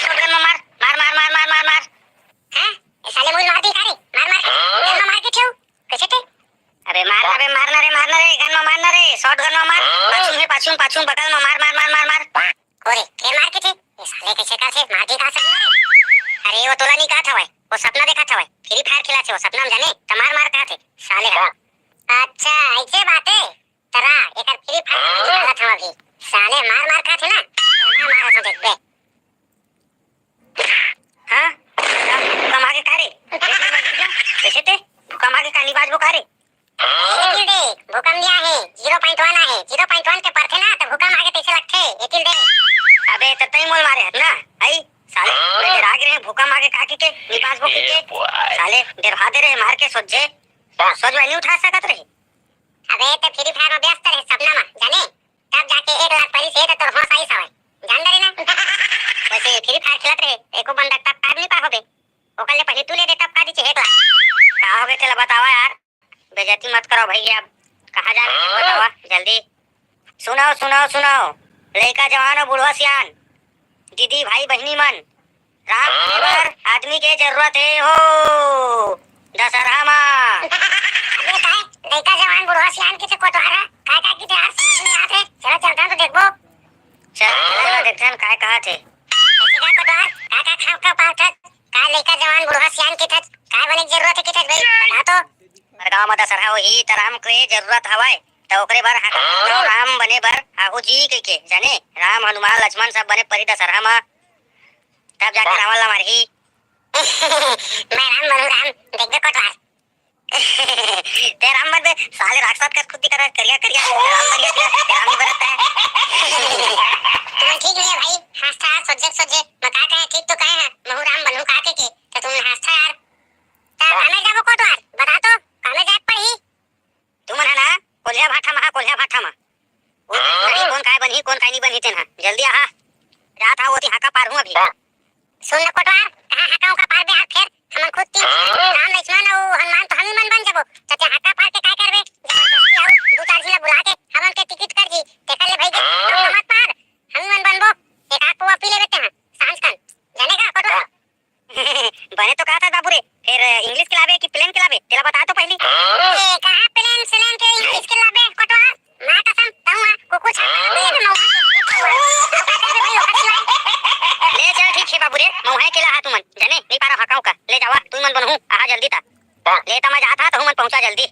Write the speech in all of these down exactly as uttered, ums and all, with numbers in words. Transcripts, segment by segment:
shotgun म मार, मार, मार। हैं? ए साले मोला मार दिही का रे? मार, मार। गन म मार के ठेव। कइसे ठेव? अबे मार ना रे, मार ना रे, मार ना रे, गन म मार ना रे, shotgun म मार। पाछू हे, पाछू, पाछू, बगल म मार, मार, मार, मार, मार। ओ रे, फेर मार के ठेव। ए साले कइसे करथे? मार दिही का सब रे? अरे वो तोला नइ कहत हवय, वो सपना देखत हवय। Free Fire खेलत हे वो सपना म जाने, त मार मार कहत हे साले ह। अच्छा, अइसे बात हे। तरा, एकर Free Fire खेलत हवं अभी। साले मार मार खाथे ना, मार मार खाथे, देखबे। हाँ? भूकंप आगे का रे? कइसे ते? भूकंप आगे का, नइ बाजबो का रे? ए दिल दे, भूकंप नइ आहे, zero point one आहे, zero point one के परथे ना, त भूकंप आगे कइसे लगथे? ए दिल दे। अबे, त तई मोला मारे हस ना, अई? साले, मैं डरा गे रहे, भूकंप आगे का कहिके, नइ बाजबो कहिके। साले, डरवा दे रहे, मार के सोझे। सोझ में नइ उठा सकत रहे। अबे, ते Free Fire म व्यस्त रहे सपना म, जाने? तब जाके एक लाख परिस हे त तोर होश आइस हवय। जान डरे ना? वइसे Free Fire खेलत रहे, एको बंदा तब card नइ पाय होबे। ओकर ले पहिली तू ले दे तब का दिचे एक लाख। का होगे तेला बतावा यार। बेइज्जती मत करो भइया। कहाँ जाना हे बतावा जल्दी। सुनव, सुनव, सुनव। लइका जवान अउ बुढ़वा सियान। दीदी, भाई, बहिनी मन। राम बने बर आदमी के जरूरत हे हो, दशहरा म। अबे काय, लइका जवान बुढ़वा सियान कहिथे कोटवार ह? काय, काय कहिथे यार, समझ नइ आत हे। चलो चलथन तो देखबो। चल, चल, चल, देखथन काय कहत हे। कइसे काय कोटवार, काय, काय खाव, खाव, पाव, ठग? काय लइका जवान बुढ़वा सियान कहिथे? काय बने के जरूरत हे कहिथे भाई? बता तो। हमर गाँव म दशहरा होही त राम के जरूरत हवय, त ओकरे बर हाका पारथन, राम बने बर आहू जी कहिके, जाने? राम, हनुमान, लक्ष्मण सब बने परी दशहरा म। तब जाके रावण ला मारही। मैं राम बनहूँ राम, देखबे कोटवार। ते राम बनबे, साले राक्षस कस खुद्दी करा, करिया करिया, राम बन गया, तेरा राम नहीं बनता है। तुमन ठीक नइ हे भाई, हाँसथा सोझे सोझे, मैं का कहे, ठीक तो कहे हँव, महूँ राम बनहूँ का कहिके, त तुमन हाँसथा यार। त कामे जाबो कोटवार, बता तो, कामे जाय पड़ही। तुमन ह ना, कोल्हा भाठा म हा, कोल्हा भाठा म। वो नहीं, कोन काय बनही, कोन काय नइ बनही तेन ह। जल्दी आहा। जात हँव ओती हाका पारहूँ अभी। सुन न कोटवार, कहाँ हाका उका पारबे यार फेर? हमन खुद तीन राम लक्ष्मण अउ हनुमान तो हमी मन बन जबो। त ते हाका पार के काय करबे? जबरदस्ती अउ दू चार झिन ला बुला के हमन के टिकट कर जी। तेकर ले भई के हाका मत पार। हमी मन बनबो। एक आध पौवा पी लेबे ते ह। सांझ कन। जाने का कोटवार? बने तो कहत हस बाबू रे, फेर English के लाबे कि plain के लाबे, तेला बता तो पहिली। ए, कहाँ plain स्लेन के English के लाबे, कोटवार? माँ कसम, तहूँ हा, कुकुर छाता लाबे, मउहा के, ए, कोटवार। का करबे भाई, ओकर सिवाय? ले चल, ठीक हे बाबू रे, मउहा के ला हा तुमन, जाने, नइ पारा हका उका, ले जावा, तुमन बनहू, आहा जल्दी ता। ले ता मैं जात हा, तहूँ मन पहुँचा जल्दी।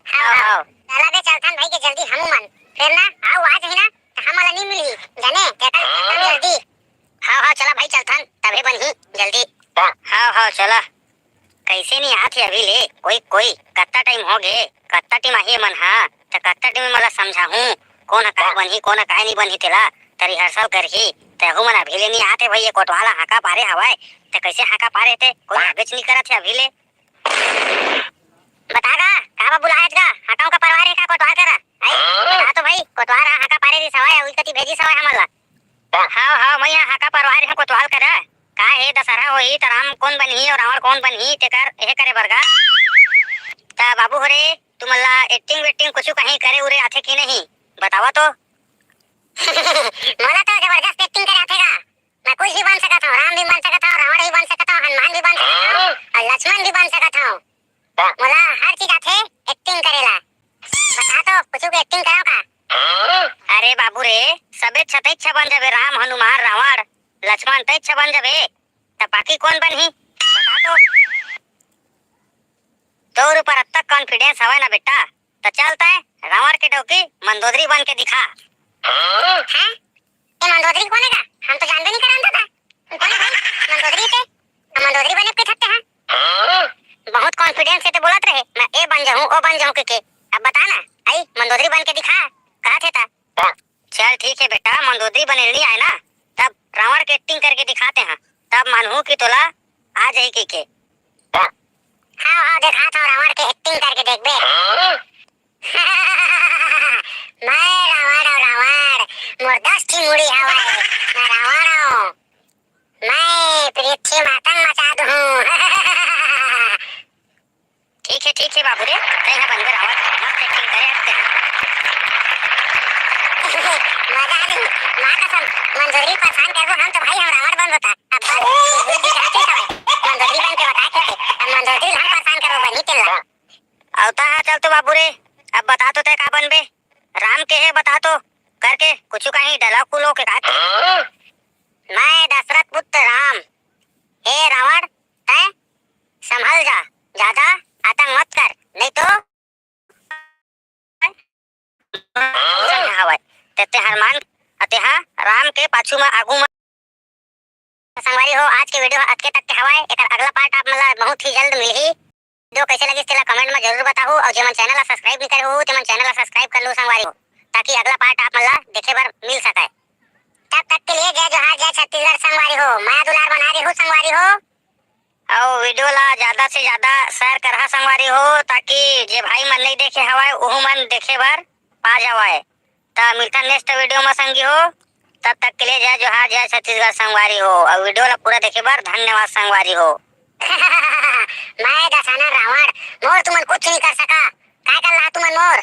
हाँ, हाँ, हाँ। हाँ। चला बे, चलथन भाई के जल्दी हमू मन, फेर ना, आऊ आ जाही ना, त हमन ला नइ मिलही, जाने, तेकर ले चलथन जल्दी। हाँ, हाँ, चला भाई, चलथन, तभे बनही, जल्दी। हाँ, हाँ, चला। कइसे नइ आत हे अभी ले? कोई, कोई, कत्ता time हो गे, कत्ता time आही मन हा, त कत्ता time मन ला समझाहूँ, कोन ह काय बनही, कोन ह काय नइ बनही तेला, त rehearsal करही, त हू मन अभी ले नइ आत हे भई, ये कोटवार ला हाका पारे हवय, त कइसे हाका पारे ते, कोई आबेच नइ करत हे अभी ले। बता गा, का बा बुलायस गा? हाका उका परवार हे का कोटवार करा? आई, बता तो भाई, कोटवार हा हाका पारे रिहिस हवय, उही कति भेजिस हवय हमन ला। हाव, हाव, मैं हा हाका परवार हे कोटवार करा। का हे दशहरा होही त राम कोन बनही अउ रावण कोन बनही तेकर एहे करे बर गा। त बाबू हो रे, तुमन ला acting वेक्टिंग कुछु कहीं करे उरे आथे कि नहीं? बतावा तो। मोला तो जबरदस्त acting करे आथे गा। मैं कुछ भी बन सकत हूँ, राम भी बन सकत हूँ, रावण भी बन सकत हूँ, हनुमान भी बन सकत हूँ और लक्ष्मण भी बन सकत हूँ। मोला हर चीज आथे acting करे ला। बता तो, कुछ भी acting कराओ का? अरे बाबू रे, सबे अच्छा तैं अच्छा बन जाबे, राम, हनुमान, रावण, लक्ष्मण तैं अच्छा बन जाबे, त बाकी कौन बनही? बता तो। तोर ऊपर अतका confidence हवय ना बेटा, त चल तैं रावण के डौकी मंदोदरी बन के दिखा। हैं? ये मंदोदरी कौन हे गा? हम तो जानबे नहीं करन दादा। कौन हे भाई? मंदोदरी ते? हम मंदोदरी बने के सकते हैं? बहुत confidence से ते बोलत रहे, मैं ए बन जाहूँ, ओ बन जाहूँ के, के। अब बता ना, आई मंदोदरी बन के दिखा, कहा थे ता? चल ठीक हे बेटा, मंदोदरी बने नहीं आए ना, तब रावण के acting करके दिखाते हैं, तब मानहूँ कि तोला आ जाही के, के। हाँ, हाँ, देखा था रावण के acting करके देखबे। मैं रावण हूँ, रावण। मोर दस ठी मुड़ी हवय। मैं रावण हूँ। मैं पृथ्वी मातंग मचा दूँ। ठीक हे, ठीक हे बाबू रे, तैं ह बनबे रावण, मस्त acting करे हस तें ह। मजा आ गे। माँ कसम, मंदोदरी परेशान करबो हम तो भाई, हम रावण बनबो ता। अब बस बुद्धि कहाँ चीज हवय? मंदोदरी बन के बता के, अब मंदोदरी ल हम परेशान करबो बनी तेला। अवता हा, चल तो बाबू रे, अब बता तो तैं का बनबे? राम के हे बता तो, करके कुछु कहीं dialogue कुलो के का? मैं दशरथ पुत्र राम, हे रावण, तैं संभल जा, ज्यादा आतंक मत कर, नहीं तो हवय। ते, ते हनुमान, तेहा राम के पाछू म आगू म संगवारी हो, आज के video ह अतके तक के हवय। एकर अगला part आप मन ला बहुत ही जल्द मिलही। Video कइसे लगिस तेला comment म जरूर बताहू, अउ जेमन channel ला subscribe नइ करे हो, तेमन channel ला subscribe कर लू संगवारी हो, ताकि अगला part आप मन ला देखे बर मिल सकय। तब तक के लिए जय जोहार, जय छत्तीसगढ़ संगवारी हो, मया दुलार बना रही हो संगवारी हो। अउ video ला ज्यादा से ज्यादा share करहा संगवारी हो, ताकि जे भाई मन नइ देखे हवय, उहू मन देखे बर पा जावय। त मिलथन next video म संगी हो, तब तक के लिए जय जोहार, जय छत्तीसगढ़ संगवारी हो, अउ video ला पूरा देखे बर धन्यवाद संगवारी हो। मैं दसानन रावण, मोर तुमन कुछ नहीं कर सका, काय कर ला तुमन मोर?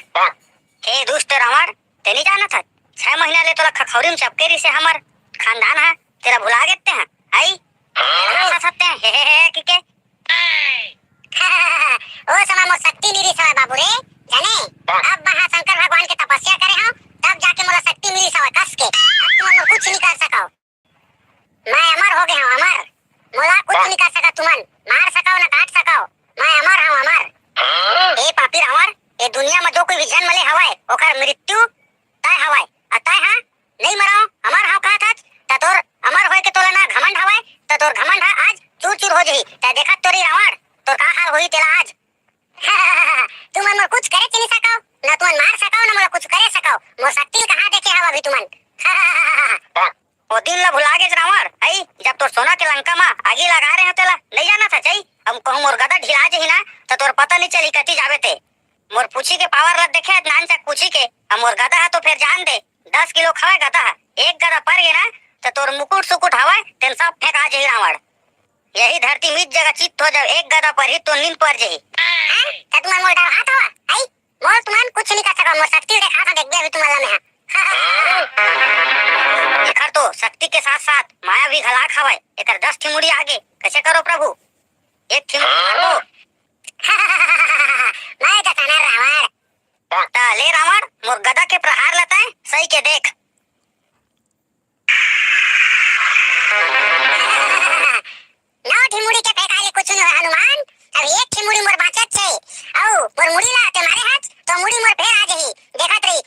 हे दुष्ट रावण, तें नइ जानत हस, छह महीना ले तोला खखौरी म चपके रिहिसे हमर खानदान ह, तेला भुला गे तें ह, आई? हंसत हस तें, हे, हे, हे, कि के? ओ समय मोर शक्ति नइ रिहिस हवय बाबू रे, जाने? अब महाशंकर भगवान के तपस्या करे हंव, तब जाके मोला शक्ति मिलिस हवय कस के। अब तुमन मोर कुछ नइ कर सकव। मैं अमर हो गे हंव, अमर। मोला कुछ नइ कर सकव तुमन, मार सकव न काट सकव। मैं अमर हंव, अमर। ए पापी रावण, ए दुनिया म जो कोई भी जन्म ले हवय, ओकर मृत्यु तय हवय। अ तय ह नइ मरव, अमर हंव कहत हच, त तोर अमर होय के तोला ना घमंड हवय, त तोर घमंड ह आज चूर-चूर हो जही। तैं देखत तो रही रावण, तोर का हाल होही तेला आज। तुमन मोर कुछ करे नइ सकव, न तुमन मार सकव, न मोला कुछ करे सकव। मोर शक्ति ल कहाँ देखे हव अभी तुमन? ओ दिन ल भुला गेस रावण, अई जब तोर सोना के लंका म आगी लगा रहे हंव तेला, नइ जानत हच अई? अब कहूँ मोर गदा ढिला जही ना, त तोर पता नइ चलही कति जाबे ते। मोर पूछी के power ल देखे, नानचक पूछी के, अब मोर गदा ह तो फेर जान दे, दस किलो के हवय गदा ह, एक गदा पर गे ना, त तोर मुकुट सुकुट हवय, तेन सब फेंका जही रावण। यही धरती मिच जगा चित हो जाव, एक गदा परही तो नींद पर जही। हाँ? त तुमन मोर डरात हव, अई? मोर तुमन कुछ नइ कर सकव, मोर शक्ति देखात हंव, देखबे अभी तुमन ला मैं ह। एखर तो शक्ति के साथ-साथ माया भी घलाक हवय, एकर दस ठी मुड़ी आगे, कइसे करव प्रभु? एक ठी मुड़ी मारबो। मैं दसानन रावण। त ले रावण, मोर गदा के प्रहार ल तैं सही के देख। नौ ठी मुड़ी के फेंकाय ले कुछु नइ होय हनुमान, अब एक ठी मुड़ी मोर बांचत हे, अउ मोर मुड़ी ला तैं मारे हच, त मुड़ी मोर फेर आ जही, देखत रही।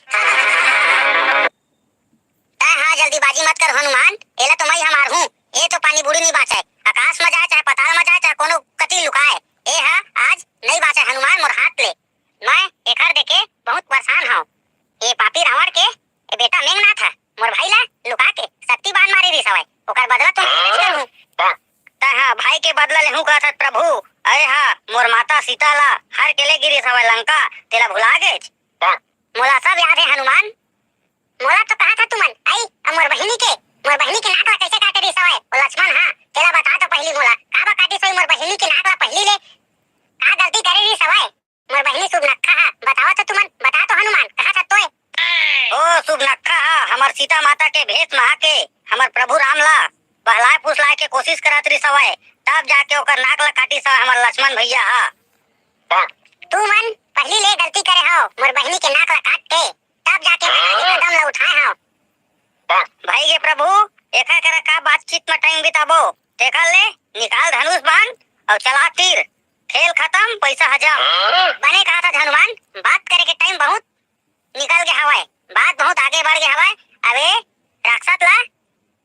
तैं हा जल्दीबाजी मत कर हनुमान, एला तो मैं हा मारहूं, ए तो पानी बुड़ी नइ बांचय, आकाश म जाय चाहे पताल म जाय चाहे कोनो कति लुकाय, ए हा आज नइ बांचय हनुमान मोर हाथ ले। मैं एखर देके बहुत परेशान हंव। ए पापी रावण के ए बेटा मेघनाथ ह मोर भाई ला लुका के शक्ति बाण मारे रिहिस हवय, ओकर बदला तो मैं लेबेच करहूं। तैं ह भाई के बदला लेहूं कहत हस प्रभु, अय हा मोर माता सीता ला हर के ले गे रिहिस हवय लंका, तेला भुला गेच? मोला सब याद हे हनुमान। मोला तो कहत हव तुमन, अई, अब मोर बहिनी के, मोर बहिनी के नाक ला कइसे काटे रिहिस हवय ओ लक्ष्मण हा? तेला बता तो पहिली मोला, काबर काटिस होही मोर बहिनी के नाक ला पहिली ले? का गलती करे रिहिस हवय मोर बहिनी सुभनखा हा? बतावा तो तुमन, बता तो हनुमान, कहत हव तोय। ओ सुभनखा हा हमर सीता माता के भेष म आके हमर प्रभु राम ला बहलाय फुसलाय के कोशिश करत रिहिस हवय, तब जाके ओकर नाक ला काटिस हवय हमर लक्ष्मण भैया हा। तुमन पहिली ले गलती करे हव, मोर बहिनी के नाक ला काट के तब जाके मैं आगे कदम ला उठाए हंव। भई गे प्रभु, एखर करा का बातचीत म time बिताबो? तेखर ले निकाल धनुष बाण अउ चला तीर। खेल खतम, पैसा हजम। बने कहा था हनुमान, बात करे के टाइम बहुत निकल गया हवय, बात बहुत आगे बढ़ गया हवय। अबे राक्षस ला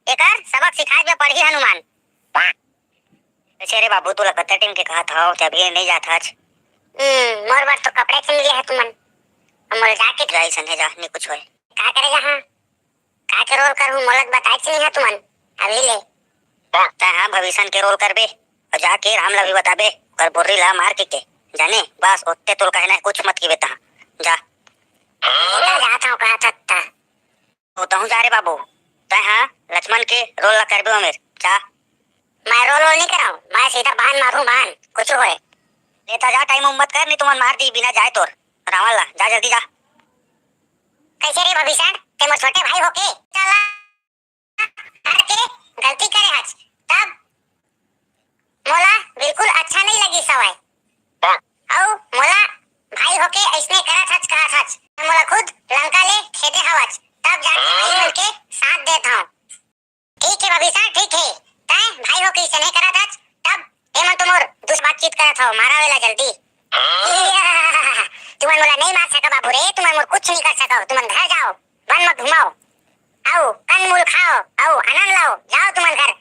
एकर सबक सिखाए में पड़ही हनुमान। अच्छा रे बाबू, तोला कत्ता टाइम के कहा था, ते अभी नहीं जात हच। हम्म, मोर बर तो कपड़े छीन लिया है तुमन। अब मोला जाके जाई संगे जा, नहीं कुछ होय। का करे जहाँ? का के रोल करहूँ, मोला तो बताइच नहीं है तुमन अभी ले। तै हाँ भविष्य के रोल करबे, और जाके राम ला भी बताबे, ओकर बोर्री ला मार के, के जाने, बस ओत्ते तोल कहना है, कुछ मत की बेटा, जा। मैं तो जात हूँ, कहा था। तो तहूँ जा रे बाबू, तै हाँ लक्ष्मण के रोल ला करबे ओमेर, जा। मैं रोल वोल नहीं कराऊँ, मैं सीधा बाण मारूँ, बाण, कुछ होए। लेता जा, टाइम उम मत कर, नहीं तुमन मार दी बिना जाए तोर। रावण ला, जा जल्दी जा। कैसे रे भविष्य, ते मोर छोटे भाई होके चला हट के गलती करे हच, तब मोला बिल्कुल अच्छा नहीं लगी सवय। अउ मोला भाई होके ऐसने करत हच, कहत हच, मोला खुद लंका ले खेदे हवच, तब जाके भाई मिलके साथ देत हूँ। ठीक है भविष्य, ठीक है, तै भाई होके ऐसने करत हच, तब एमन तो मोर दूस बातचीत करत हव, मारा वेला जल्दी। तुमन मोला नहीं मार सका बाबू रे, तुमन मोर कुछ नहीं कर सका, तुमन घर जाओ, वन में घुमाओ, आओ कंदमूल खाओ, आओ आनंद लाओ, जाओ तुमन घर।